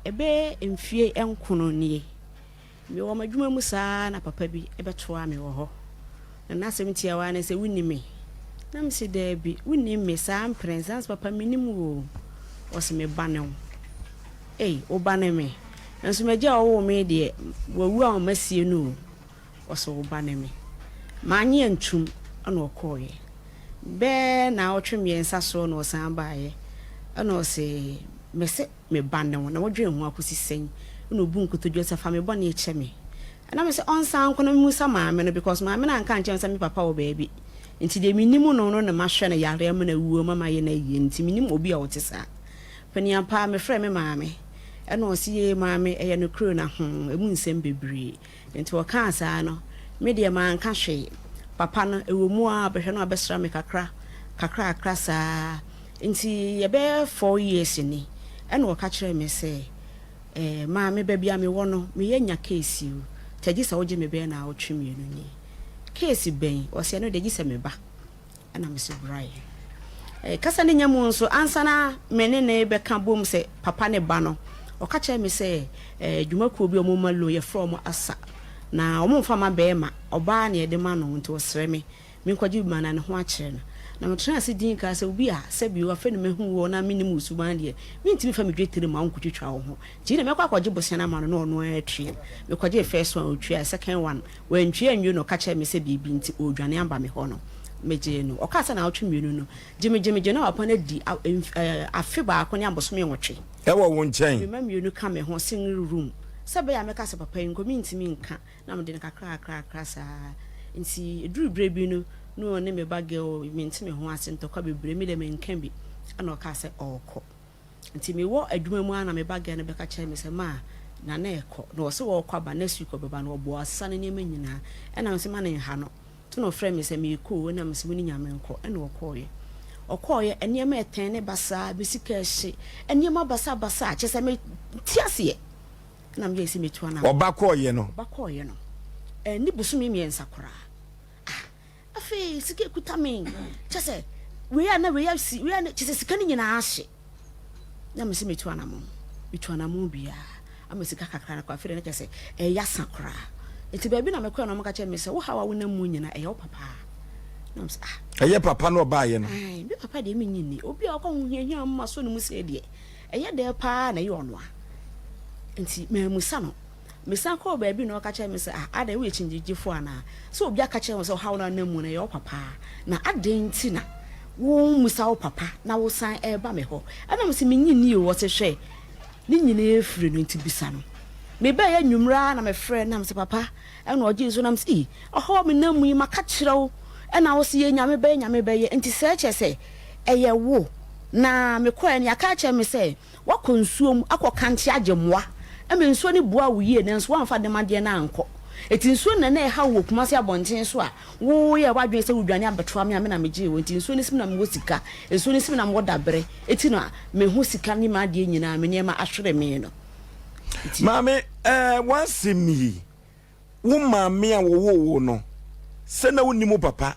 Ɛbɛyɛ mfie nkono nie. Mewɔ m'adwuma mu saa na papa bi bɛtoaa me wɔ hɔ. Na n'asɛm tiawa ne sɛ, Wonni me? Na mese, Daabi, wonnim me saa mprɛnsa. Na mese, Papa, mennim wo o. Ɔse, Me ba ne wo. Ei, wo ba ne me? Nanso m'agya a ɔwoo me deɛ, wawu a wɔasie no o. Ɔse, Wo ba ne me. Mannye antum, ɛna ɔkɔeɛ. Bɛɛ naawɔtwe mmiɛnsa soɔ na ɔsan baeɛ, ɛna ɔse, Mese me ba ne wo, na wodwen ho akosi sɛn? Ɛna ɔbuu nkotodwe sɛ, Fa me bɔne kyɛ me. Ɛna mese, Ɔnsan nkɔ na memmisa maame no, because maame no anka ankyerɛ me sɛ me papa wɔ baabi. Nti deɛ menim no no na mahwɛ no yareɛ ama no awu ama mayɛ no ayie no, nti mennim obi a ɔte saa. Panin ampa ara mefrɛɛ me maame, ɛna ɔse, Yee maame, ɛyɛ nokorɛ o, na hoo, ɛmu nsɛm bebree. Nti ɔkaa saa no, me deɛ manka hwee. Papa no, ɛwɔ mu ara ɔbɛhwɛ na wabɛsra me kakra, kakrakra saa. Nti ɛbɛyɛ 4 years ni, ɛna ɔka kyerɛɛ me sɛ, eh, maame, baabi a mewɔ no, meyɛ nya case o, nti agye sɛ wogye me bɛyɛ naawɔtwe 2 nie. Case bɛn? Ɔse ɛno deɛ gye sɛ meba. Ɛna mese brae. Eh, kasa no nya mu nso, ansa na me ne no bɛka bom sɛ papa ne ba no, ɔka kyerɛɛ me sɛ eh, dwumakuo bi a wɔma loan, yɛfrɛ wɔn ASA, na wɔmfa mma barima, ɔbaa na yɛde ma no, nti ɔsrɛ me menkɔgye bi ma no na ne ho akyerɛ no. Na metenaa ase dinn kaa sɛ, obi a sɛbi afei na mahu woɔ na mennim wo suban deɛ, mentumi mfa me dwetire mma wo nkɔtwitwa wo ho. Nti na mɛkɔ akɔgye bosea no ama no na ɔno ara atua. Mekɔgyee first one, ɔtuae, second one, wantua anwie na ɔka kyerɛɛ me sɛ biribi nti ɔredwane aba me hɔ no, megyee no. Ɔkaa sɛ naawɔtwe 2 no, gye me gye me gye na wapa no adi afe baako ne abosome 8. Ɛwɔ wo nkyɛn. Me mma mmienu ka me ho, single room. Sɛ ɛbɛyɛ a mɛka sɛ papa yi nkɔ, mentumi nka. Na mede no kakrakrakra saa. Nti ɛduruu berɛ bi no, na ɔne me ba girl, mente me ho ase, ntɔkwa bebree, me deɛ menka bi. Ɛna ɔkaa sɛ ɔrekɔ. Nti mewɔ adwuma mu ara na me ba girl no bɛka kyerɛɛ me sɛ, Ma, Nana rekɔ. Na ɔse ɔrekɔ aba, next week ɔbɛba. Na ɔbɔɔ asesa ne nneɛma nyinaa. Ɛna mese ma no nha no. Nti na ɔfrɛɛ me sɛ merekɔ o, ɛna mese wo ne Nyame nkɔ. Ɛna ɔkɔeɛ. Ɔkɔeɛ, nneɛma ɛtɛn ne basaa, me sika ɛhye, nneɛma basabasa, kyerɛ sɛ mente aseɛ. Ɛna meyɛɛ sɛ metu anamɔn. Ɔba kɔeɛ no. Ɔba kɔeɛ no, ɛnni bosome 3 koraa. Ah, afei sika ekuta me, kyerɛ sɛ wei a na wei asi, wei a na, kyerɛ sɛ sika no nyinaa ahye. Na mese metu anamɔn, metu anamɔn biara ama sika kakra no kɔ, afei deɛ na kyerɛ sɛ ɛyɛ asa koraa. Nti baabi na mekɔɛ na wɔka kyerɛ me sɛ wo haw a wonam mu nyinaa ɛyɛ wo papa. Na mese ah. Ɛyɛ papa no ɔbaayɛ no. Ae, me papa deɛ menyi nni. Obi a ɔkɔ ho hiahia mma so no mu sei deɛ, ɛyɛ dɛ paa na ɛyɛ ɔno a. Nti mammusa no. Mesan kɔɔ baabi na ɔka kyerɛɛ me sɛ, Ah, adɛn, woyɛ kyinkyingyefo anaa? Sɛ obi aka kyerɛ wo sɛ ɔhaw no a wonam mu no, ɛyɛ wo papa a, na adɛn nti na wommisa wo papa na wosan reba me hɔ? Ɛnna mese, Minnye nni o. Ɔse, Hwɛ, ne nyinaa firi no, enti bisa no. Mebaeɛ anwummerɛ ara na mefrɛɛ no na mese, Papa, ɛnna ɔgyee so na mese, Ei, ɔhaw a menam mu yi, maka kyerɛ wo, ɛnna wose yɛ Nyame bɛyɛ, Nyame bɛyɛ, enti sɛɛ kyerɛ sɛ ɛyɛ wo. Na mekɔeɛ no, yɛaka akyerɛ me sɛ Woakɔ nsuo mu akɔkankye agye mmoa ma nsuo no boaa wo yie nanso woamfa dɛm adeɛ no ankɔ. Enti nsuo no na na ɛha wo wɔ Kumasi abɔnten so a woyɛɛ w'adwene sɛ wodwane abɛtoa me a me na megyee wo. Enti nsuo no si me na mewɔ sika, nsuo no si me na mewɔ daberɛ, enti na me ho sika ne m'adeɛ nyinaa, me nneɛma ahwere me no. Enti. Maame, ɛɛ w'asɛm yi, Wo maame a wɔwoo wo no, sɛ na wonnim wo papa,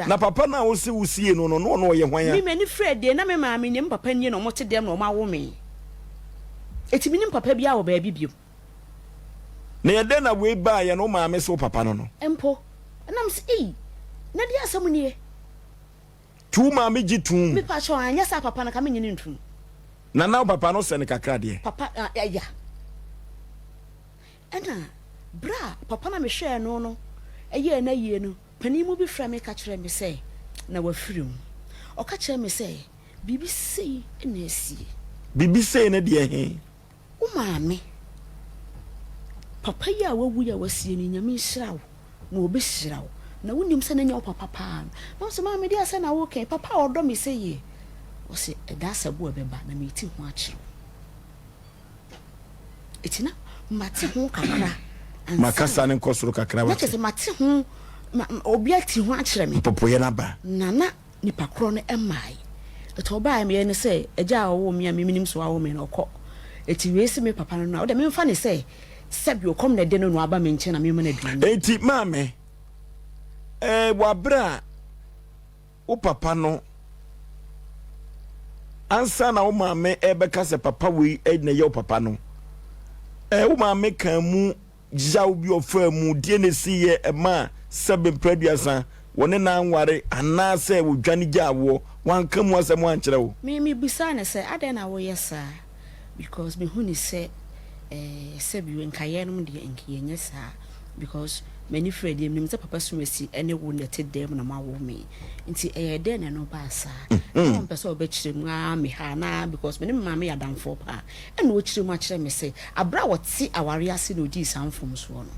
na papa no a wose wosiee no no, na ɔno ɔyɛ hwan a? Me m'ani fira deɛ, na me maame nie, me papa nie na wɔte dɛm na wɔawo me. Enti mennim papa biara wɔ baabi bio. Na yɛ dɛn na wei baeɛ no, wo maame se wo papa no no? Mpo. Ɛna mese, Ei, na deɛ asɛm nie? To wo maame gye toom. Me pakyɛw, anyɛ saa papa no ka menye no ntom. Na na wo papa no sɛ no kakra deɛ? Papa, ah, ya. Ɛnna berɛ a papa no a mehwɛɛ no no yɛɛ n'ayie no, panin mu bi frɛɛ me ka kyerɛɛ me sɛ na wafiri mu. Ɔka kyerɛɛ me sɛ, Biribi sei na asie. Biribi sei ne deɛ he? Wo maame, papa yi a wawu yi a wasie no yi, Nyame nhyira wo na ɔbɛhyira wo. Na wonim sɛ na nyɛ wo papa paa no. Na ɔse, Maame, deɛ asɛ na woka yi, papa a ɔdɔ me sei yɛ? Ɔse, Ɛda asɛbo a ɛbɛba na meti ho akyerɛ wo. Eti na mate ho kakra. Makasa no nkɔ soro kakra wate. Na kyerɛ sɛ mate ho, ma, obi ati ho akyerɛ me. Mpopoeɛ no aba. Na na nipa korɔ no mmae. Eti ɔbaeɛ meyɛ ne sɛ agya a ɔwoo me a me menim so awo me no ɔkɔ. Eti wei se me papa no no a, wode memfa ne sɛ sɛbi ɔkɔm na ɛde no na waba me nkyɛn na mema no aduane. Enti maame, ɛɛ wɔ abere a. Wo papa no, ansa na wo maame rebɛka sɛ papa wei na ɛyɛ wo papa no, Wo maame kaa mu yaw bi ɔfaa mu, deɛ na ɛsiiɛ ɛmaa sɛbe mprɛ aduasa wɔne no anware anaasɛ wɔdwane gyaa woɔ, wanka mu asɛm ankyerɛ wo? Me mebisaa no sɛ adɛn na woyɛ saa because mehu no sɛ eh, sɛbi nka yɛnom deɛ nka yɛnyɛ saa because m'ani fira deɛ menim sɛ papa Sumasi ne wo na ɛte dɛm na moawo me nti ɛyɛ dɛn na ɛno baa saa na ɔmpɛ sɛ ɔbɛkyerɛ mu aa me ha anaa because me ne me maame yɛ adamfoɔ paa Ɛnna ɔkyerɛɛ mu akyerɛ me sɛ, aberɛ a wɔte awareɛ ase na ɔdii saa mfomsoɔ no.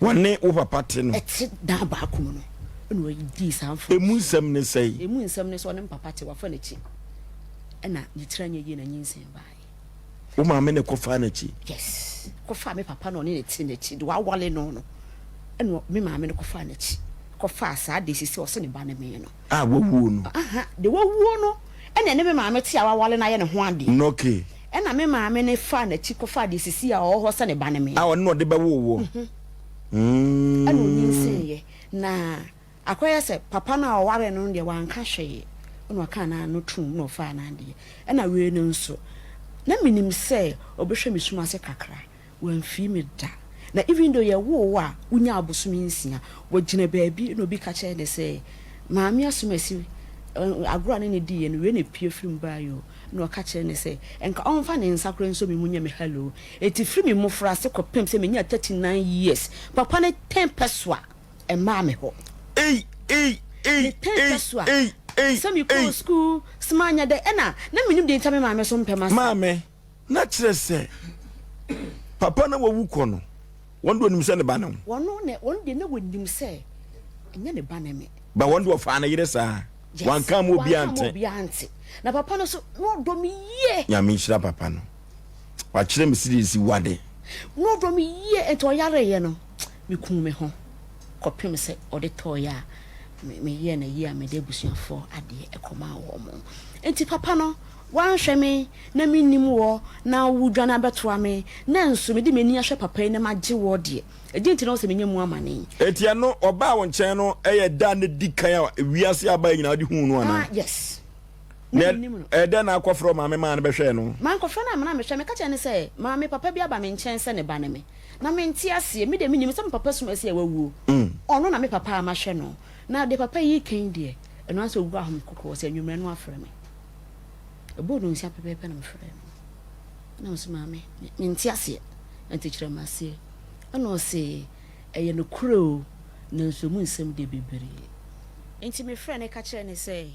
Wɔne wo papa te no. Te dan baako mu no, ɛnna ɔdii saa mfomsoɔ no. Emu nsɛm ne sɛn? Emu nsɛm ne sɛ, ɔne me papa te, wafa n'akyi, ɛnna ne tiri anyɛ yie na nyinsɛn baeɛ. Wo maame na ɛkɔfaa n'akyi? Yes, kɔfaa me papa na ɔne no te n'akyi, deɛ wawale no no, ɛnna me maame no kɔfaa n'akyi, kɔfaa saa deɛ seesei ɔse ne ba ne me no. A wawuo no. Aha, deɛ wawuo no ɛna ɛne me maame te a wawale no ayɛ ne ho adeɛ. Nɔke. Ɛna me maame no faa n'akyi kɔfaa deɛ sisi a ɔwɔ hɔ sɛ ne ba ne me. A ɔno na ɔde bɛwoo woɔ. Ɛna ɔnyinsɛneeɛ. Na akɔyɛ sɛ papa no a ɔwaree no no deɛ wanka hwee. Ɛna ɔkaa n'ano toom na ɔfaa n'adeɛ. Ɛna wei no nso, na menim sɛ ɔbɛhwɛ me sum ase kakra. Wamfii me da. Na even though yɛwoo wo a wonyaa abosome nsia, wagyina baabi na obi ka kyerɛɛ no sɛ, Maame Asomasi, agorɔ a ne ne diiɛ no, wei na epue firi mu baeɛ o. Na ɔka kyerɛɛ no sɛ, nka ɔmfa ne nsa koraa nsɔ me mu nyɛ me hello. Enti firi me mmofraase kɔpem sɛ menyaa 39 years, papa no tɛn pɛsoa mmaa me hɔ. Ei, ei, ei, Ne tɛn ei, pɛsoa ei, ei, sɛ mekɔɔ ei. sukuu, sɛ manyɛ dɛ, ɛna na mennim deɛ nti a me maame nso mpɛ m'asɛm. Maame. Na kyerɛ sɛ, papa na wawu kɔ no, wɔn de wɔnim sɛ ne ba ne wo. Wɔn na wɔn deɛ na wɔnim sɛ ɛnyɛ ne ba ne me. Ba wɔn de wɔfaa ne yere saa. Yes. Wanka ama obiara Wanka ama nte. obiara nte. Na papa no nso, na ɔdɔ me yie. Nyame nhyira papa no. Wakyerɛ me sɛdeɛ yɛsi wade. Na ɔdɔ me yie, nti ɔyareeɛ no, mekuu me ho kɔpem sɛ ɔde tɔeɛ a, me meyɛɛ no ayie a mede abusuafoɔ adeɛ kɔmaa wɔn. Nti papa no, Woanhwɛ me na mennim woɔ na wodwane abɛtoa me, na nso mede m'ani ahwɛ papa yi na magye woɔ deɛ, ɛdeɛn nti na ɛwɔ sɛ menya mu amane? Enti ɛno, ɔbaa wo nkyɛn no yɛ da a na ɛdi kan a wiase aba yi nyinaa wode huu no anaa? Ah, yes. Na Na mennim no. ɛyɛ dɛn na akɔfrɛ ɔmaame maa no bɛhwɛɛ no? Mankɔfrɛ no ammena ammɛhwɛ. Meka kyerɛɛ no sɛ, Maame, papa bi aba me nkyɛn sɛ ne ba ne me. Na mente aseɛ. Me deɛ menim sɛ me papa sum asi a wawuo. Ɔno na me papa a mahwɛ no. Na deɛ papa yi reka yi deɛ, ɛno ara sɛ ɔgu ahome kɔkɔɔ sɛ anwummerɛ no wafrɛ me. Ɛbɔɔ nonsia pɛpɛɛpɛ na mefrɛɛ no. Ɛna ɔse, Maame, mente aseɛ, nti kyerɛ me aseɛ. Ɛna ɔse, Ɛyɛ nokorɛ o, nanso ɛmu nsɛm deɛ bebree. Nti mefrɛɛ no ka kyerɛɛ no sɛ,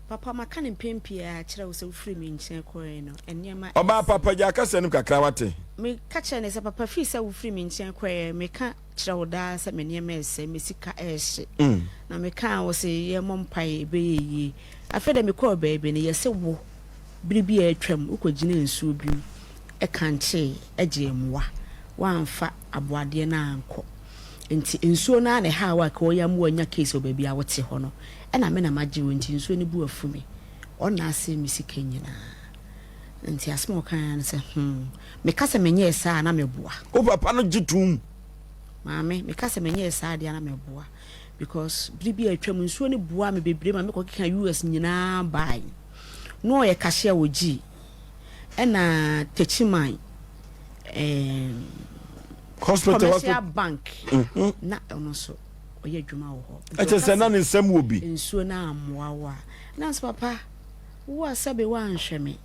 Papa, maka no mpɛn pii akyerɛ wo sɛ wofiri me nkyɛn kɔeɛ no, nneɛma Ɔbaa ɛresɛe. pa, pagya kasa no mu kakra wate. Meka kyerɛɛ no sɛ, Papa, firi sɛ wofiri me nkyɛn kɔeɛ, meka kyerɛ wo daa sɛ me nneɛma resɛe, me sika rehye. Na mekaa wo se yɛmmɔ mpaeɛ, ɛbɛyɛ yie. Afei deɛ mekɔɔ baabi no, yɛse wo, bere bi a atwam, wokɔgyinaa nsuo bi mu kankyee gyee mmoa. Woamfa aboadeɛ no ankɔ. Nti nsuo no ara na ɛhaa wo a kɔɔyɛ ama woanya case wɔ baabi a wote hɔ no. Ɛna me na magye wo nti nsuo no bo afu me. Ɔno na asɛe me sika nyinaa. Nti asɛm a ɔkaeɛ ara ne sɛ, hmm, meka sɛ menyɛɛ saa a na meboa. Wo papa no gye toom? Maame, meka sɛ menyɛɛ saa deɛ a na meboa. Because bere bi a atwam nsuo no boaa me bebree ma mekɔ keka US nyinaa bae. Na ɔyɛ cashier wɔ G ɛna Techiman ehm, Hospital, commercial hospital. bank na ɔno nso ɔyɛ adwuma wɔ hɔ. Nti Ɛkyɛ ɔka sɛ na sɛ ne nsam wɔ bi. nsuo no ammoa wo a, na nso papa wo a sɛbe woanhwɛ me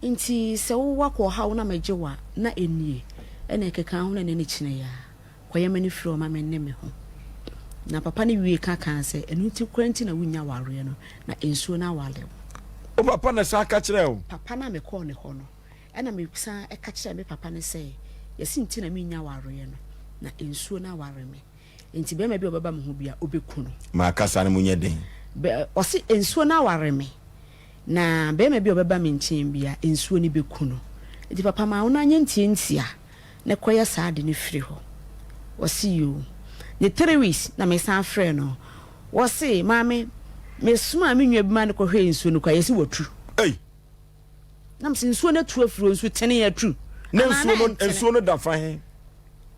nti sɛ wo wakɔ ɔhaw na megye wo a na ɛnie ɛna ɛkeka ho na ɛne ne kyinɛ yi ara. Kɔyɛ m'ani firi hɔ ma me nne me ho. Na papa no wiee ka kaa sɛ, Ɛno nti koraa nti na wonnya awareɛ no, na nsuo no aware wo. Wo papa na san ka kyerɛɛ wo? Papa no a mekɔɔ ne hɔ no, ɛna mesan ka kyerɛɛ me papa no sɛ, Yɛse nti na mennya awareɛ no, na nsuo no aware me. Nti barima bi a ɔbɛba me ho biara, ɔbɛku no. Ma kasa no mu nyɛ den. Bɛ, ɔse nsuo no aware me, na barima bi a ɔbɛba me nkyɛn biara, nsuo no bɛku no. Nti papa ma wo nan nyɛ ntiantia. na kɔyɛ saa ade no firi hɔ. Ɔse yoo. Ne three weeks na me san frɛɛ no. Ɔse maame me somaa me nua bi ma no kɔhwɛɛ nsuo no koraa yɛse watu. Ei! Na mese nsuo no atu afiri hɔ nsu tene atu. Na Anaa nsuo na no ɛntene? nsuo no da fa he?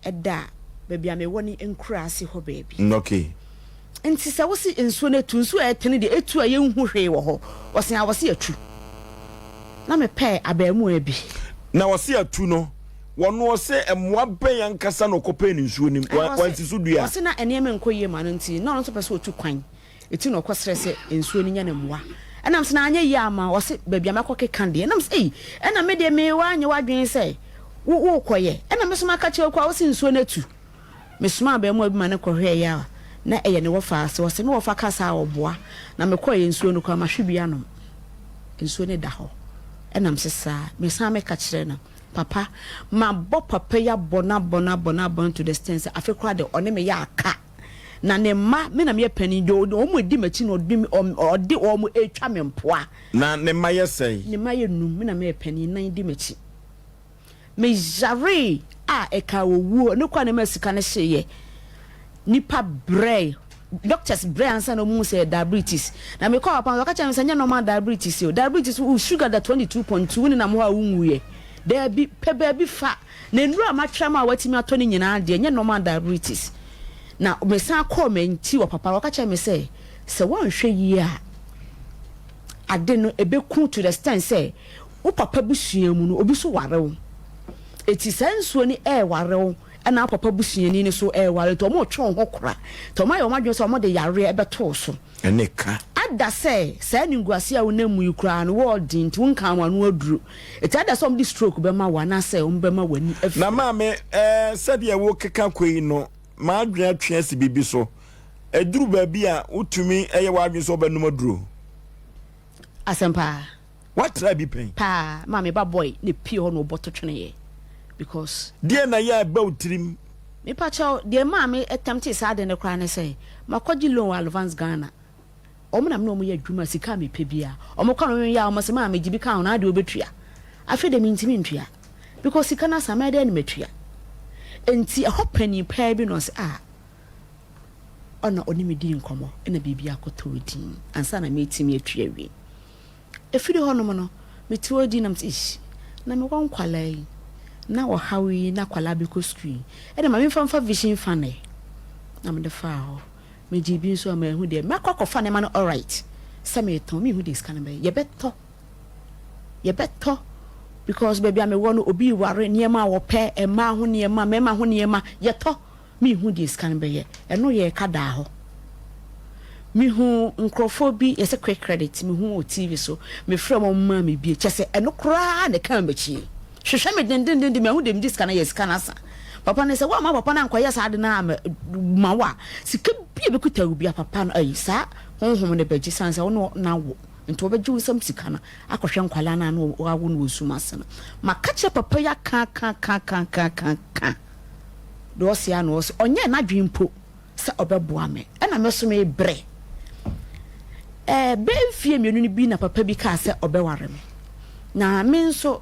Ɛda baabi a mewɔ ne nkuraase hɔ baabi. Mm okay. Nti sɛ wose nsuo no atu, nsuo a ɛtene deɛ ɛtu a yɛnhu hwee wɔ hɔ. Ɔse a wɔse atu. Na mepɛɛ abaamuwa bi. Na wɔse atu no. Wɔno ɔse mmoa bɛn ankasa na ɔkɔpɛɛ no nsuo no mu? Ɛna ɔse, Wansi so dua. ɔse na nneɛma nkɔ yie ma no nti na ɔno nso pɛ sɛ ɔtu kwan. Eti na ɔkɔsrɛ sɛ nsuo no nyɛ no mmoa. Ɛna mese na anyɛ yie amma wo? Ɔse baabi a mɛkɔ keka deɛ. Ɛna mese ei, ɛna me deɛ me woanyɛ w'adwene sɛ wo worekɔyɛ. Ɛna me nso maka kyerɛ wo koraa wose nsuo no atu. Mesomaa abarimaa bi ma no kɔhwɛeɛ a na ɛyɛ ne wɔfa ase. Ɔse me wɔfa ka saa a ɔboa. Na mekɔeɛ nsuo no koraa mahwe bi anom. Nsuo no da hɔ. Ɛna mese saa. Mesan meka kyerɛɛ no. Papa, mabɔ papa yi abɔ no abɔ no abɔ no abɔ no to the extent sɛ afe koraa deɛ ɔne me yɛ aka. Na ne mma, me na meyɛ panin, deɛ wɔn a ɛdi m'akyi na ɔde me, ɔde wɔn retwa me mpoa. Na ne mma yɛ sɛn? Ne mma yɛ num, me na meyɛ panin, nnan di m'akyi. Meyaree a ɛkaa owuo, ɛno koraa na ɛmaa sika no hyeeɛ. Nnipa brɛe, doctors brɛe ansa na wɔhu sɛ ɛyɛ diabetes. Na mekɔɔ papa hɔ, ɔka kyerɛɛ me sɛ ɛnyɛ normal diabetes o. Diabetes wo sugar da 22.2, wonenam hɔ a wonwuiɛ. Daabi, pɛ baabi fa. Na nnuro a matwerɛ ama a watumi atɔ no nyinaa deɛ, ɛnyɛ normal diabetes. Na mesan kɔɔ m'akyi wɔ papa hɔ, ɔka kyerɛɛ me sɛ, sɛ woanhwɛ yie a, ade no ɛbɛku to the extent sɛ wo papa busua mu no, obi nso ware wo. Enti saa nsuo no ɛreware wo, ɛna wo papa busuani no nso ɛreware, nti wɔretwe wo ho kora. Nti wɔayɛ wɔn adwene sɛ wɔde yareɛ bɛto wo so. Ɛne ka. Ada sɛ saa animguaseɛ a wonam mu yi koraa no, wɔɔden nti wonkaa wɔn ano aduro. Enti ada sɛ wɔde stroke bɛma wo anaasɛ wɔbɛma w'ani afira. Na maame, ɛɛ, sɛdeɛ worekeka kɔ yi no, m'adwene atwe asi biribi so. Ɛduru baabi a, wotumi yɛ w'adwene sɛ wobɛnom aduro. Asɛm paa. Woatra bi pɛn? Paa, maa me ba boy na epie hɔ na ɔbɔ to tweneeɛ because. Deɛn na ɛyɛ a ɛba wo tirim? Mepa kyɛw, deɛ ɛmaa me attemptee saa ade no koraa ne sɛ, makɔgye loan wɔ Alvance Ghana. Wɔn na me ne wɔn yɛ adwuma, sika a mepɛ biara. Wɔn kɔ no yɛ a wɔn se maa megye bi ka ho na adeɛ wobɛtua. Afei deɛ mentumi ntua because sika no asa, mɛyɛ dɛn na matua? Enti ɛhɔ panin paa bi na ɔse ah, ɔna ɔne me dii nkɔmmɔ na biribi akɔtɔ din ansa na metumi atua awie. Ɛfiri hɔnom no, mete hɔ dinn na mese, Eish, na mewɔ nkwadaa yi, na ɔhaw yi, na akwadaa bɛkɔ sukuu yi, ɛnna ma memfa mfa Vision Fund ɛ. Na mede faa hɔ. Megyee bi nso a manhu deɛ mɛkɔ akɔfa nneɛma no alright sɛ meretɔn, menhu deɛ sika no bɛyɛ. Yɛbɛtɔ, yɛbɛtɔ because baabi a mewɔ no obi reware, nneɛma a wɔpɛ, mmaa ho nneɛma, mmarima ho nneɛma, yɛtɔ. Menhu deɛ sika no bɛyɛ. Ɛno yɛɛ ka daa hɔ. Mehuu nkurɔfoɔ bi, yɛsɛ quick credit, mehu wɔ TV so, mefrɛɛ wɔn, wɔmaa me bie. Kyerɛ sɛ ɛno koraa na ɛkaa m'akyi. Hwehwɛ me dendendenden, mahu deɛ mede sika no ayɛ, sika no asa. Papa no sɛ woamma papa no ankɔyɛ saa ade no amma wo a, sika bi a ɛbɛkuta wo biara papa no, ayi, saa honhom no bɛgye, sane sɛ wo ne no awo. Nti wɔbɛgye wo nsam sika no akɔhwɛ nkwadaa no a na wɔawo no wɔ sum ase no. Maka kyerɛ papa yi aka aka aka aka aka aka aka. Deɛ ɔse ara na ɔse. Ɔnyɛɛ n'adwene mpo sɛ ɔbɛboa me. Ɛna me nso mebrɛ. Ɛɛ bɛyɛ mfeɛ mmienu no bi na papa bi kaa sɛ ɔbɛware me. Na me nso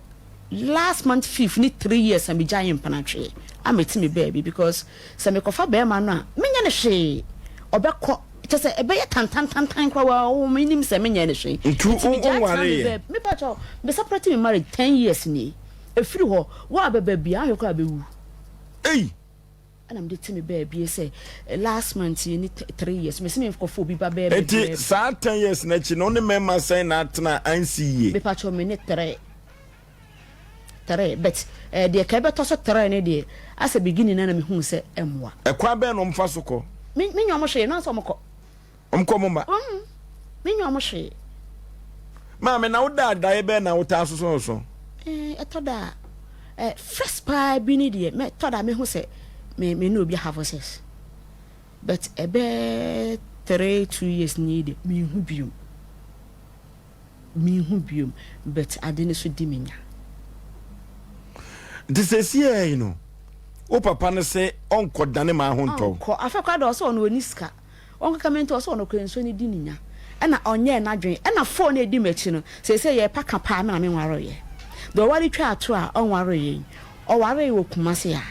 last month fifth ne three years a megyaee mpenatweɛ a mete me baabi because sɛ mekɔfa barima no a menyɛ no hwee. Ɔbɛkɔ kyɛ sɛ ɛbɛyɛ tantantantan koraa wɔ menim sɛ menyɛ no hwee. Nti Nti megyae tena me wonwareeɛ? baabi. Mepa kyɛw, me separate me marriage 10 years nie. Ɛfiri hɔ, wo a bɛba biara, ahwɛ koraa bɛwu. Ei! Ɛna mede te me baabie sɛ last month yi ne 3 years mese menkɔfa obi ba bɛɛma Enti biara bi. saa 10 years no akyi no, wo ne mmarima sɛn na atena a ansi yie? Mepakyɛw me ne three three but eh, deɛ ka ɛbɛtɔ so three ne deɛ asɛ beginning na na mehuu sɛ ɛmmoa. Ɛkwan bɛn na wɔfa so kɔ? Me menyɛ wɔn hwee, na sɛ wɔn kɔ. Wɔn kɔ wɔn mma. Menyɛ wɔn hwee. Maame, na wo da adaeɛ bɛn na wotaa soso? Eh, ɛtɔ da a, eh, first paa bi ne deɛ, mɛ tɔ da mehu sɛ me me ne obi have sex. But ɛbɛɛ 3, 2 years ni deɛ, menhu biom. Menhu biom, but ade no so di me nya. Nti seesei yi no, wo papa no se ɔnkɔdane maa ho ntɔ wo? Ɔnkɔ. Afei koraa deɛ ɔsɛ ɔno ɔnni sika. Ɔnkeka me nti ɔsɛ ɔno koraa nsuo no di ne nya. Ɛna ɔnyɛɛ n'adwene. Ɛna phone a ɛdi m'akyi no, seesei yɛrepa ka paa me na menwareeɛ. Deɛ ɔware twaa to a ɔnwareeɛ yi, ɔwaree wɔ Kumasi a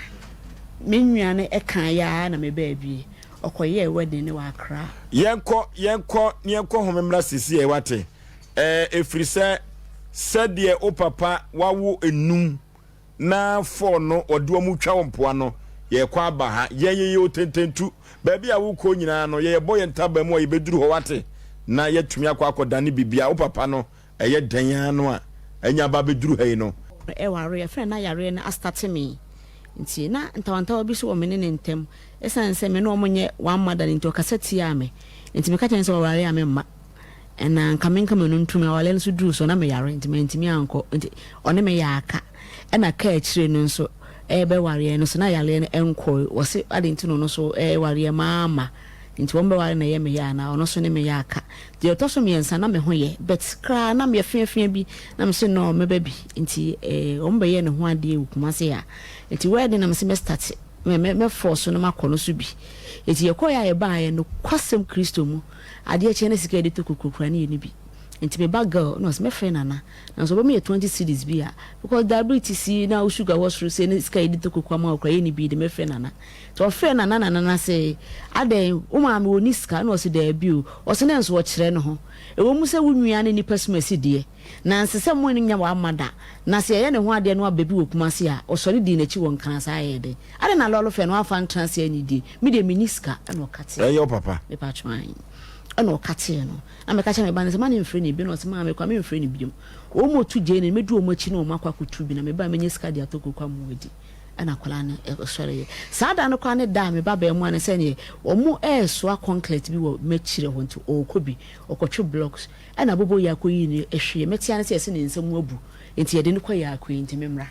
me nua no kaeɛ ara na mebaa bie. Ɔkɔyɛɛ wedding no wɔ Accra. Yɛnkɔ, yɛnkɔ, na yɛnkɔ home mmra seesei, woate? Ɛɛ, ɛfiri sɛ sɛdeɛ wo papa wawo nnum na four no wɔde wɔn retwa wo mpoa no, yɛrekɔ aba ha. Yɛn yɛyɛ otententu. Baabi a worekɔ nyinaa no, yɛyɛbɔ yɛn ntaban mu a yɛbɛduru hɔ, woate? Na yɛatumi akɔ akɔdane biribiara. Wo papa no, ɛyɛ dɛn ara no a, anya aba abɛduru ha yi no. Ɛwareɛ, afei na na yareɛ no astate me nti na ntawantawa bi nso wɔ me ne ne ntam. Ɛsiane sɛ me ne wɔn nyɛ one mother no nti ɔkasa tiaa me. Nti meka kyerɛɛ no sɛ ɔware a memma. Ɛna nka menka m'ano ntom. Awareɛ no nso duruu so na meyare nti mantumi ankɔ. Nti ɔne me yɛɛ aka. Ɛna kaa akyire no nso ɛrebɛwareɛ no nso na yareɛ no nkɔe. Wɔse adɛn nti na ɔno nso ɛrewareɛ mamma. Nti wɔn bɛware na ɛyɛ me ya anaa? Ɔno nso ne me yɛ aka. Deɛ ɛtɔ so mmiɛnsa na me ho yɛ but koraa na meyɛ feafea bi na mese no mɛba bi. Nti eh, wɔn bɛyɛɛ ne ho adeɛ wɔ Kumasi ha. Nti wedding na mese mɛ start mɛ mɛ mɛ force no makɔ no so bi. Nti yɛkɔeɛ a yɛbaeɛ nokwasɛm Kristo mu adeɛ kyeɛ na sika a yɛde tɔ kokro koraa ne yɛnni bi. Nti me ba girl na ɔse mɛfrɛ Nana nanso ɔbɛma yɛ 20 cedis bi a because diabetes yi na wo sugar wɔ soro sei ne sika a yɛde tɔ koko ama wo koraa yɛnni bi de mɛfrɛ Nana. Nti ɔfrɛɛ Nana na Nana se adɛn wo maame ɔnni sika ɛna ɔse daabi o ɔse na nso ɔkyerɛ ne ho ɛwɔ mu sɛ wo nua ne nipa sumasi deɛ nanse sɛ mo nnya wamma da na sɛ yɛyɛ ne ho adeɛ na waba bi wɔ Kumasi a ɔsɔre dii n'akyi wɔ Nkran saa ɛyɛ dɛn adɛn na lɔre fɛ no wamfa antra ase annidie me deɛ menni sika ɛna ɔkatee Ɛyɛ wo papa. Mepatwo ae ɛna ɔkatee no na meka kyerɛ me ba no sɛ ma ne mfrɛ no bio na ɔse maame kwa memfrɛ no bio wɔn a ɔtu gyeene no mɛdu wɔn akyi na wɔn akɔ akɔtu bi na me ba mɛnya sika de atɔ koko ama wɔadi ɛna akwadaa no sɔreeɛ. Saa da no koraa ne da a me ba baamua no sɛdeɛ wɔn ɛresoa kɔnklɛt bi wɔ m'akyire hɔ nti ɔrekɔ bi, ɔkɔtwe blocks ɛna abobo yi akɔyii no hweeɛ. Mɛte ara ne sɛ yɛse ne nsa mu abu nti yɛde no kɔ Yaakue nti memmra.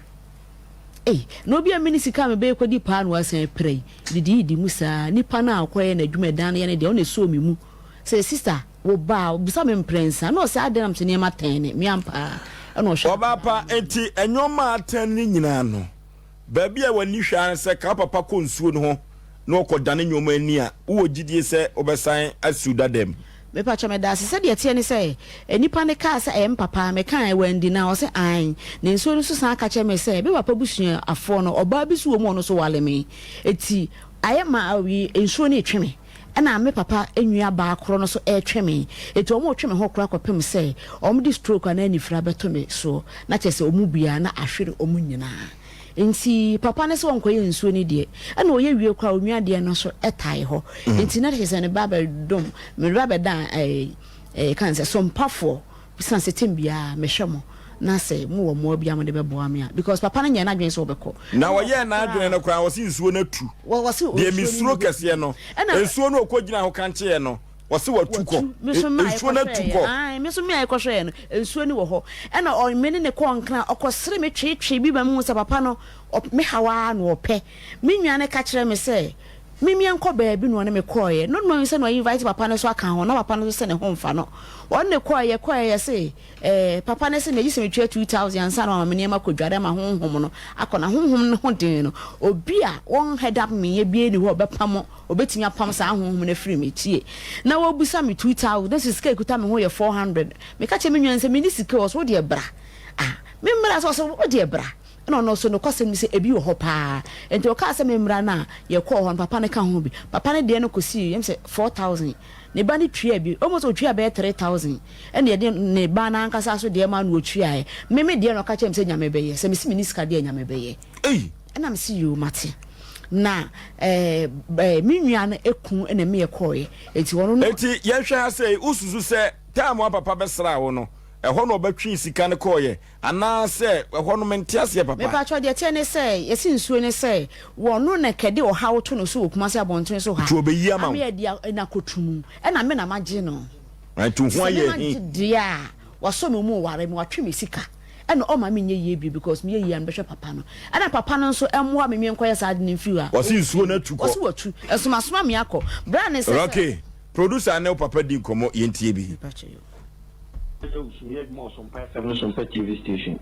Ei, na obi a menni sika a mebɛyɛ kɔdi paa na wasan apira yi, didiidi mu saa. Nipa no a ɔkɔyɛ n'adwuma ɛdan no yɛ no deɛ ɔna ɛsɔɔ me mu sɛ sister wo ba a ɔbisa me mprɛnsa na ɔsɛ adɛn na mesɛ nneɛma tɛn ne me ampa ɛna ɔhwɛ Ɔbaa pa, enti nneɛma a atɛn no nyinaa no, baabi a w'ani hwɛ ara ne sɛ ka wo papa kɔ nsuo no ho na ɔkɔdane nneɛma ani a, wowɔ gyidie sɛ wobɛsan asiw dada mu? Mepakyɛ medaase sɛdeɛ ɛteɛ ne sɛ nipa no kaa sɛ ɛyɛ me papa mekae wandi na ɔse ae na nsuo no nso san ka kyerɛ me sɛ me papa busuafoɔ no ɔbaa bi nso wɔ mu ɔno nso wale me eti ayɛ ma nsuo no retwe me ɛna me papa nua baa korɔ no nso retwe me eti wɔn retwe me ho koraa kɔpem sɛ wɔn de stroke anaa anifira bɛto me soɔ na kyerɛ sɛ wɔn biara na ahwere wɔn nyinaa. Nti papa no sɛ ɔnkɔyɛ nsuo no deɛ, ɛna ɔyɛ wie koraa onua deɛ no nso tae hɔ. Nti na kyerɛ sɛ ne ba bɛdom, me ba bɛda ɛɛ ɛɛ ka ne sɛ sompafoɔ, siane sɛ tem biara mehwɛ mo na sɛ mowɔ mmoa bi a mode bɛboa me a, because papa no nyɛɛ n'adwene sɛ ɔbɛkɔ. Na ɔyɛɛ n'adwene no koraa ɔse nsuo no atu. Deɛ mesuro kɛseɛ no, nsuo no ɔkɔgyinaa hɔ kankyeeɛ no, Wɔse watu kɔ. Nsuo no atu kɔ. Me nso me a yɛkɔhwɛɛ no, nsuo no wɔ hɔ. Ɛna ɔ, me ne no kɔɔ Nkran. Ɔkɔsere me tweetwee bi ma mehu sɛ papa no, ɔ, me haw ara na ɔpɛ. Me nua no ka kyerɛɛ me sɛ, me meɛnkɔ baabi na ɔne me kɔeɛ. No knowing sɛ na ɔinvite papa no nso aka ho, na papa no nso sɛ ne ho mfa no. Ɔne no kɔeɛ, yɛkɔeɛ, yɛse, eh, papa no se me, gye sɛ metua 2000 ansa na wama me nneɛma kɔdware ama honhom no akɔ. Na honhom no ho den no, obi a wɔn head up me yɛ biara nni hɔ a ɔbɛpamo Obetumi apam saa honhom no afiri me. Tie! Na wɔrebisa me 2000, na sika a ekuta me ho yɛ 400. Meka kyerɛɛ me nua no sɛ, Minni sika o. Ɔse, Wo deɛ bra. Ah, memmra? Sɛ ɔse, Wo deɛ bra. Ɛna ɔno nso, nokwasɛm ne sɛ, ebi wɔ hɔ paa. Enti ɔkaa sɛ memmra no a, yɛkɔɔ hɔ no, papa no ka ho bi. Papa no deɛ no kosii, ɛm sɛ, 4000. Ne ba no tuaa bi, almost otuaa bɛyɛ 3000. Ɛna yɛde ne ba no ankasa nso deɛ maa no otuaeɛ. Me me deɛ no, ɔka kyerɛɛ me sɛ Nyame bɛyɛ. Sɛ mese menni sika deɛ a, Nyame bɛyɛ. Ei! Ɛna mese yoo mate. Na ɛɛ eh, me nua no ekun ɛna me ɛkɔɔɛ. Eti ɔno no. Eti yɛnhwɛ ha sei, wosusu sɛ time a papa bɛsraa wo no, ɛhɔ na ɔbɛtwee sika no kɔɔeɛ anaasɛ ɛhɔ no mente aseɛ papa. Mepakyɛw deɛ ɛteɛ ne sɛ yɛse nsuo ne sɛ wɔno na kɛde ɔhaw to no so wɔ Kumasi abɔnten so ha Nti ɔbɛyi ama wo. ame adi na akɔtu mu ɛna me na magye no. Nti wo ho Sɛ me ayɛ magye he. deɛ a wasɔ me mu ware me watwe me sika. Ɛna ɔma me nyɛ yie bio because meyɛ yie a mebɛhwɛ papa no. Ɛna papa no nso mmoa me menkɔyɛ saa ade no mfiri hɔ a. Ɔse nsuo no atu kɔ. Ɔse watu. Ɛso masoma me akɔ. Bra ne sɛ sɛ. Rocky, producer ne wo papa di nkɔmmɔ yɛntie bi. Meyɛ adwuma wɔ Sompa FM ne Sompa TV station.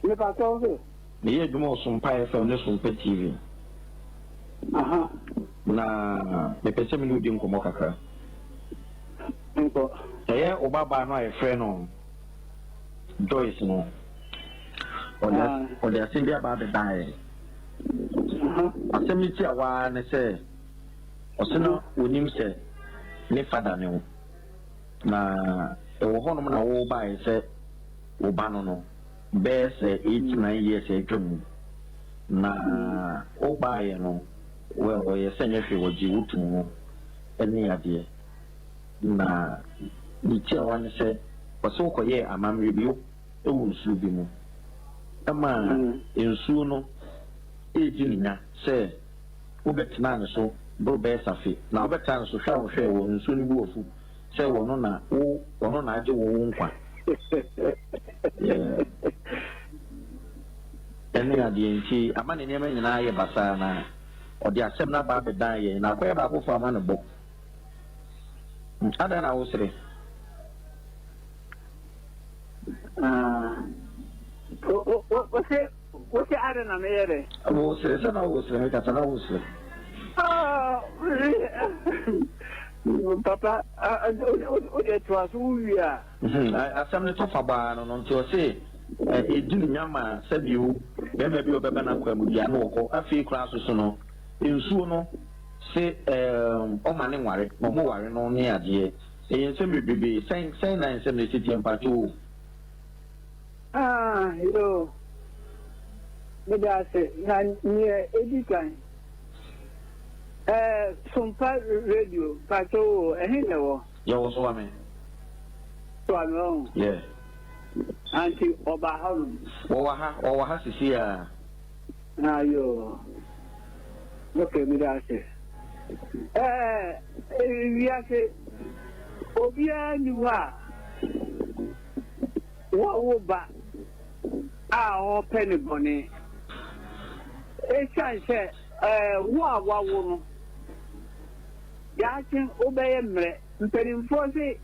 Mepakyɛ wo se? Meyɛ adwuma wɔ Sompa FM ne Sompa TV. Aha. Na mepɛ sɛ me ne wo di nkɔmmɔ kakra. Nkɔ. Ɛyɛ wo babaa no a yɛfrɛ no Joyce no, ɔde ɔde asɛm bi aba abɛdan yɛn. Asɛm no tiawa ara ne sɛ, ɔse na onim sɛ ne fada ne wo, na ɛwɔ hɔnom na wobaeɛ sɛ wo ba no no, bɛyɛ sɛ 8, 9 years a atwa mu. Na wobaeɛ no, well, ɔyɛ sɛ nyɛ hwee, wɔgyee wo too mu ne adeɛ. Na ne tiawa ne sɛ, ɔse wokɔyɛɛ amammerɛ bi wɔ nsuo bi mu. Ma nsuo no redi no nya sɛ wobɛtenaa ne so boro bɛyɛ safe, na wobɛtena ne so hwɛ a wohwɛɛ wɔ nsuo no bo afu sɛ wɔno na wo wɔno na agye wo wo nkwa. Yeah. Ɛne adeɛ nti ama ne nneɛma nyinaa ayɛ basaa na ɔde asɛm no aba abɛdan yɛn na akɔyɛ baakofo ama no bɔ. Adɛn na wosere? Ah. Wo wo wo se wo se adɛn na meyɛ dɛ? Wosere sɛ na wosere mekasa na wosere. Ah, papa, o de toa so wo wie a. Mhm, asɛm no tɔfa baa no no nti ɔse ɛdi ne nya ma sɛbio bɛrima bi a ɔbɛba n'akwan mu bia na ɔkɔ afei koraa so so no nsuo no se ɔma ne nware na ɔmo ware no ne adeɛ ɛyɛ nsɛm bebrebe sɛn sɛn na nsɛm no ɛsi teɛ mpakyɛ o. Ah yoo meda ase na nea edi kan ɛɛ Sompa radio mpakyɛ o ɛhe na ɛwɔ. Yɛwɔ Soame. Soame ɔho. Yeah. Anti ɔba hɔ nom. Wɔwɔ ha wɔwɔ ha sisi a. Ah yoo ok meda ase. Ɛɛ wiase obiara nni hɔ a wɔwo ba a ɔrepɛ ne bɔne. Esiane sɛ ɛɛ wo a wawo no daakye wobɛyɛ mmerɛ. Mpanimfoɔ se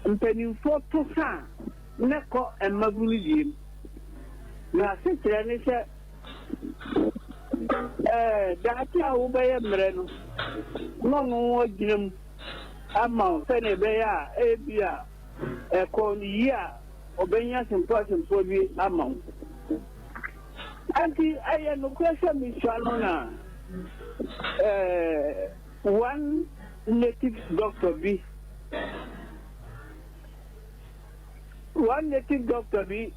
mpanimfoɔ to sa a na kɔ mmabunu deɛ mu. N'asekyerɛ ne sɛ, ɛɛ, daakye a wobɛyɛ mmerɛ no, na ɔno agyina mu ama wo sɛdeɛ ɛbɛyɛ a ebia ɛkɔɔ no yie a ɔbɛnya asɛmfua asɛmfua bi ama wo. Enti ɛyɛ nokorɛ sɛ mesua no na ɛɛ, one native doctor bi One native doctor bi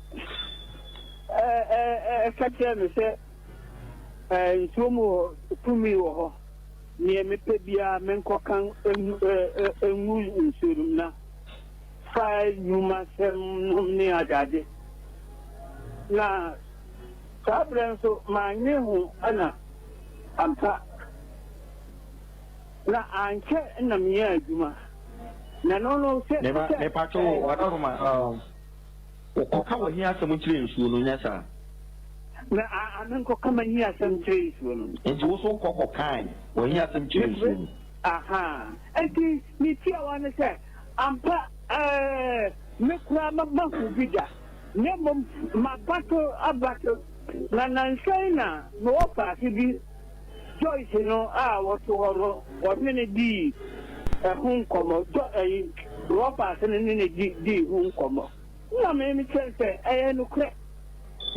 ka kyerɛɛ me sɛ nsuo mu hɔ tumi wɔ hɔ, neɛ mepɛ biara menkɔka ngu nsuo no mu na fa nnwumasɛm nom ne adeade. Na saa berɛ nso mannwe ho na ampa na ankyɛ na menyaa adwuma. Na no no sɛ. Meba mepatwo wo wadɔroma um, wokɔka w'ahia asɛm kyerɛ nsuo no nyɛ saa. Na a a menkɔka m'ahia asɛm kyerɛ nsuo no. Nti wo so wokɔ kɔkae w'ahia asɛm kyerɛ nsuo no. Aha nti ne tiawa ne sɛ ampa ɛɛ me koraa ma mahu bi da na mmom mabato abato na nansa yi na mewɔ faase bi Joyce no a wɔte hɔ no, wɔne no dii ɛho nkɔmmɔ. Jo, ɛyi, Robert no ne no di, dii ho nkɔmmɔ. Na me mekyerɛ no sɛ ɛyɛ nokorɛ,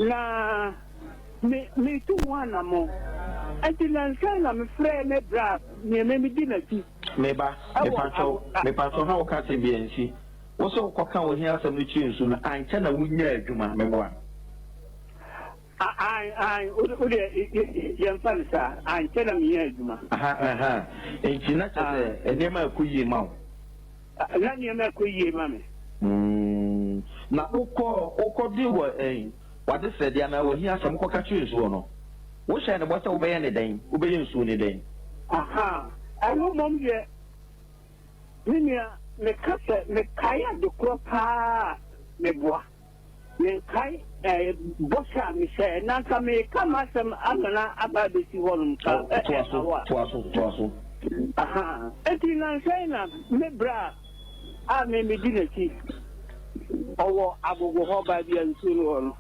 na me, metu ho anammɔn. Enti nnansa yi na mefrɛɛ me bra, nea me medi n'akyi. Me ba, Ɛwɔ mepakyɛw, awo, a. mepakyɛw na woka asɛm bi ansi. Wo sɛ wokɔka wo hia asɛm no kyerɛ nsu no, ankyɛ na wunyaa adwuma, meboa? Aane, aane, wo deɛ yɛmfa no saa, ankyɛ na menyaa adwuma. Aha, aha, enti na kyerɛ sɛ nneɛma rekɔ yie ma wo? Na nneɛma rekɔ yie ma me. Mm, na wokɔ, wokɔde wɔ ɛn, w'adesrɛdeɛ anaa w'ahiasɛm kɔka kyerɛ nsuo no, wohyɛɛ no bɔ sɛ wobɛyɛ no dɛn? Wobɛyɛ nsuo no dɛn? Aha, ɛno mmom deɛ, me nua, meka sɛ mekae ade korɔ paa a, meboa. Menkae bɔhyɛ a mehyɛɛ, na anka mereka m'asɛm ama no aba abɛsi hɔnom ka Oh, toa so, ɛhaw a. toa so, toa so. Aha. Enti nnansa yi na me bra a me medi n'akyi, ɔwɔ agogo hɔ baabi a nsuo no wɔ no,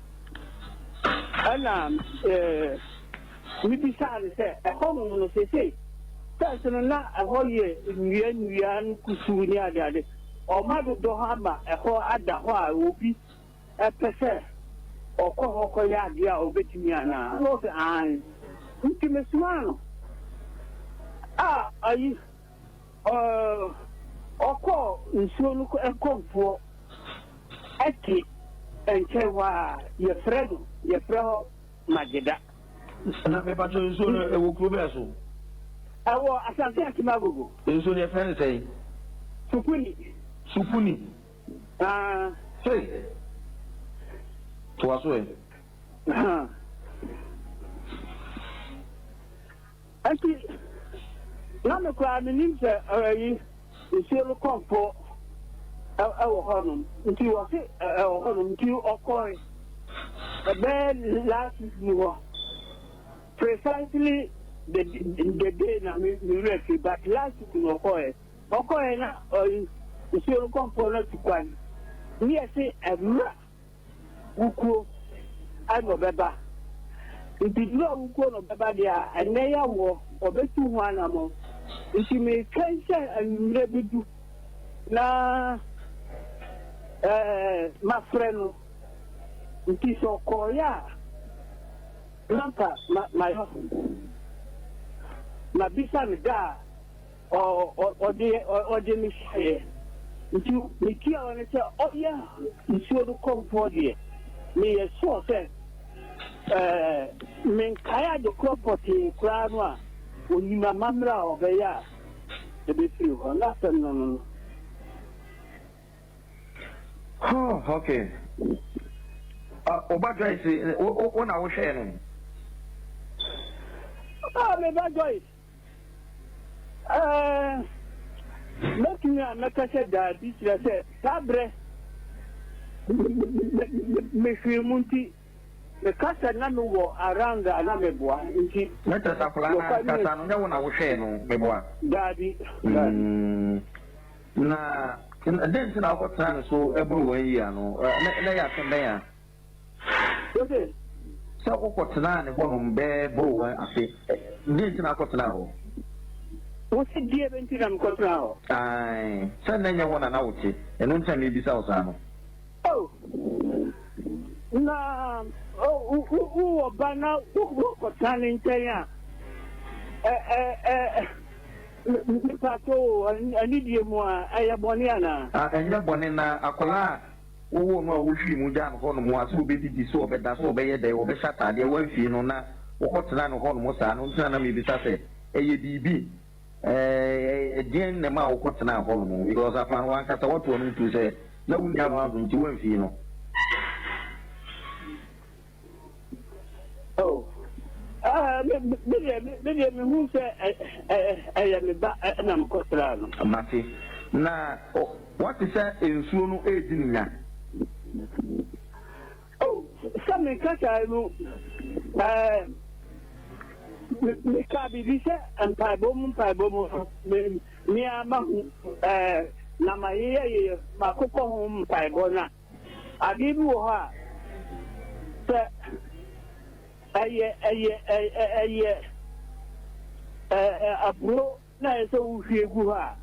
ɛna eh, mebisaa no sɛ ɛhɔnom no seesei, fɛs no na ɛhɔ yɛ nnua nnua no kusuu ne adeade. Wɔadodɔ hɔ ama ɛhɔ ada hɔ a obi pɛ sɛ ɔkɔ hɔ kɔyɛ adeɛ a ɔbɛtumi anaa? Ɛna ɔse aane. Nti mesomaa no a ayi ɔkɔɔ nsuo no kɔmfoɔ te nkyɛn hɔ a yɛfrɛ no yɛfrɛ hɔ Magyeda. Na mepatwo nsuo no ɛwɔ kuro bɛɛ so? Ɛwɔ Asante Akim Agogo. Nsuo no yɛfrɛ no sɛn? Sukuni. Sukuni. Ah. Hey. Toa so ɛ. Nti na me koraa menim sɛ ɛyi nsuo no kɔmfoɔ ɛwɔ hɔnom nti wɔse ɛwɔ hɔnom nti ɔkɔe ɛbɛyɛ last week mu hɔ precisely the the day na me me werɛ fi but last week na ɔkɔɛ ɔkɔɛ na ɔyi nsuo no kɔmfoɔ no atu kwan ne yɛse ɛmra wukuo na ɔbɛba. Nti berɛ a wukuo na ɔbɛba deɛ a, ɛnnɛ yɛ awoɔ, ɔbɛtu ho anammɔn. Nti metwɛn sɛ anwummerɛ bɛdu na ɛɛ mafrɛ no. Nti sɛ ɔkɔeɛ a, na anka ma mayɔ mabisa no da a ɔde ɔde me hyɛeɛ. Nti me tiawa ne sɛ ɔyɛ nsuo no kɔmfoɔ deɛ, meyɛ sure sɛ ɛɛ menkae ade korɔ pɔtee koraa no a, ɔnim amammerɛ a ɔbɛyɛ a ɛbɛfiri hɔ. N'asɛm no no no. Oh, okay. Uh, Oba Joyce, wo na wohwɛɛ no? Ah, me ba Joyce. Ɛɛ, mɛtumi a mɛka sɛ daabi, kyerɛ sɛ saa berɛ mehwee mu nti meka sɛ na mewɔ around a na meboa nti. Na kyerɛ sɛ akwadaa no ankasa no nyɛ wo na wohwɛɛ no, meboa? Daabi, daabi. Mm, na dɛn nti na wokɔtena ne so boro wɔn yie ano? Na ɛyɛ asɛm bɛn a? Wose. Sɛ wokɔtenaa ne hɔnom bɛboro wɔn afe. Deɛn nti na wokɔtenaa hɔ? Wose deɛ bɛ nti na mekɔtenaa hɔ? Ae, sɛ na ɛnyɛ hɔ na na wote, ɛno nti na merebisa wo saa no. Oh, na wowɔ ba na wokɔtena ne nkyɛn a, ɛ ɛ ɛ mepakyɛ o, anidie mu a, ɛyɛ bɔne anaa? Ah, ɛnyɛ bɔne, na akwadaa a Wowoo no a wohwiee mu gyaa no hɔnom a, sɛ obedidi, sɛ ɔbɛda, sɛ ɔbɛyɛ dɛn, ɔbɛhyɛ ataadeɛ, woamfie no na wokɔtenaa no hɔnom saa no nti na na mebisa sɛ, ɛyɛ biribi? Ɛɛ, ɛdeɛn na ɛmaa wokɔtenaa hɔnom? Because afa no w'ankasa woato ano ntuo sɛ na wonni ano adom nti woamfie no. Oh, ah, me me deɛ me deɛ mehu sɛ ɛyɛ me ba na mekɔsraa no. Mate. Na wate sɛ nsuo no redi ne nya. Oh, sɛ meka saa no, ɛɛ, meka biribi sɛ mpaebɔ mu mpaebɔ mu no, me me ara mahu ɛɛ na mayeyɛyeyɛ makokɔ ho mpaebɔ no a. Adeɛ bi wɔ hɔ a, sɛ ɛyɛ ɛyɛ ɛyɛ ɛɛ aburo na ɛyɛ sɛ wohwie gu hɔ a,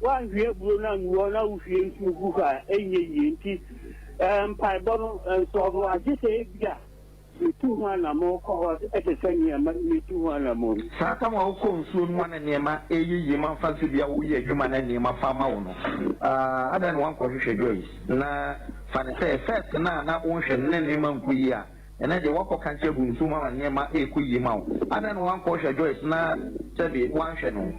woanhwie aburo no angu hɔ na wohwie nsuo gu hɔ a, ɛnyɛ yie. Nti ɛɛ mpaebɔ no nsɔɔdo agye sɛ ebi a Metu ho anammɔn kɔ hɔ te sɛ nea metu ho anammɔn yi. Saa tam a wokɔ nsuo no mu a na nneɛma reyɛ yie ma mfa sɛ bia woyɛ adwuma na nneɛma fa ma wo no, adɛn na woankɔhwehwɛ Joyce? Na fa no sɛ first no a na wonhwɛ no na nneɛma nkɔ yie a, ɛnnɛ deɛ woakɔ kankye agu nsuo mu ama nneɛma rekɔ yie ma wo. Adɛn na woankɔhwɛ Joyce na sɛbe woanhwɛ no?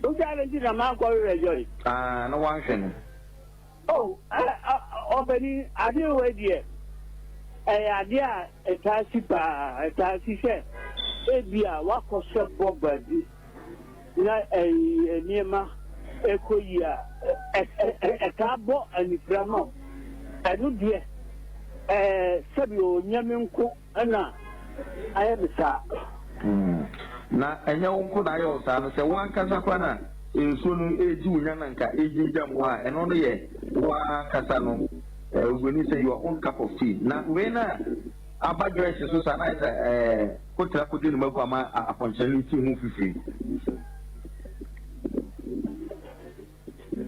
Wose adɛn nti na mankɔhwehwɛ Joyce? Ah, na woanhwɛ no. Oh, ɔpanin, adeɛ wei deɛ, ɛyɛ adeɛ a ɛtaa si paa. Ɛtaa si sɛ ebia woakɔhyɛ bɔ baabi na ɛyi nneɛma ɛkɔ yie a, ɛtaa bɔ anifira ma wo. Ɛno deɛ, ɛɛ sɛbi o, nyɛ me nko na ayɛ me saa. Na ɛnyɛ wo nko na ayɛ wo saa no, sɛ wo ankasa koraa na nsuo no regye wo nya na nka ɛregyingyam wo a, ɛno no yɛ wo ankasa no, oburoni sɛ your own cup of tea. Na wei no a aba Joyce so saa no ayɛ sɛ ɛɛ kotra kodwo ne mako ama apɔnkyerɛ no ti ho fifiri.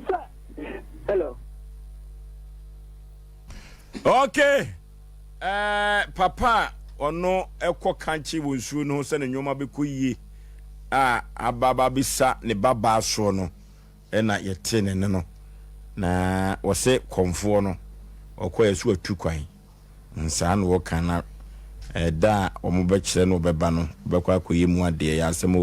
Sɛ, hello. Okay. Eh, papa a ɔno ɛkɔ kankye wɔ nsuo no ho sɛ ne nneɛma bɛkɔ yie a aba ba bisa ne ba baa soɔ no ɛna yɛte ne ne no na wɔsɛ kɔmfoɔ no ɔkɔ yɛ so atu kwan nsaa na wɔka na ɛda a wɔn bɛkyerɛ no ɔbɛba no ɔbɛkɔ akɔyɛ mu adeɛ yɛ asɛm o.